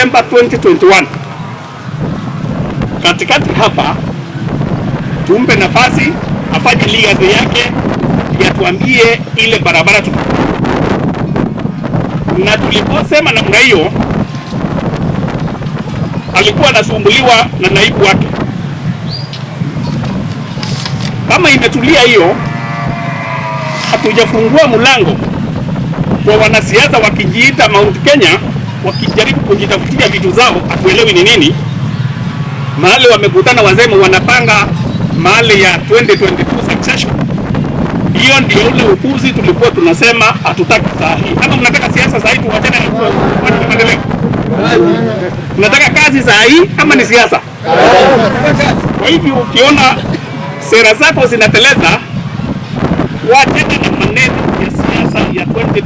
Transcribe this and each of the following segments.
December 2021. Katikati hapa tumpe nafasi afanye legacy yake, yatuambie ile barabara tu. Na tuliposema namna hiyo, alikuwa anasumbuliwa na naibu wake. Kama imetulia hiyo, hatujafungua mlango kwa wanasiasa wakijiita Mount Kenya, wakijaribu kujitafutia vitu zao, hatuelewi ni nini. Mahali wamekutana wasema wanapanga mahali ya 2022 succession. Hiyo ndio ule upuzi tulikuwa tunasema hatutaki saa hii. Ama mnataka siasa saa hii tuwachane na maendeleo? Mnataka kazi saa hii ama ni siasa? Kwa hivyo ukiona sera zako zinateleza, wachana na maneno ya siasa ya 2022.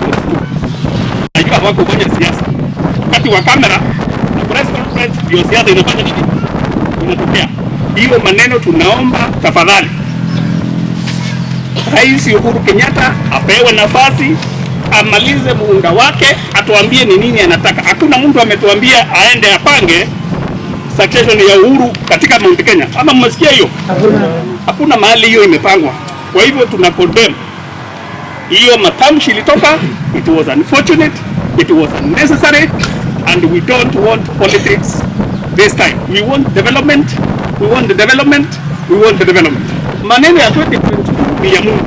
Najua hawakufanya siasa wakati wa kamera na press conference, ndio siasa inafanya nini, inatokea. Hiyo maneno tunaomba tafadhali, Rais Uhuru Kenyatta apewe nafasi amalize muhula wake, atuambie ni nini anataka. Hakuna mtu ametuambia aende apange succession ya Uhuru katika Mount Kenya. Ama mmesikia hiyo? Hakuna mahali hiyo imepangwa. Kwa hivyo tuna condemn hiyo matamshi ilitoka. It was unfortunate, it was unnecessary and we don't want politics this time. We want development, we want the development, we want the development. Maneno ya 2022 ni ya Mungu,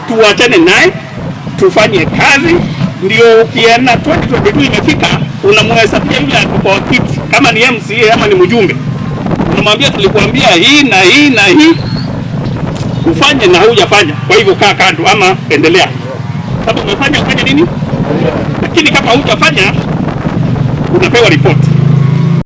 tuachane naye, tufanye kazi. Ndio ukiona 2022 imefika, unamhesabia yule ako kwa kiti, kama ni MCA ama ni mjumbe, unamwambia tulikuambia hii na hii na hii ufanye na hujafanya. Kwa hivyo kaa kando ama endelea. Kama umefanya, ufanye nini? Lakini kama hujafanya, unapewa report.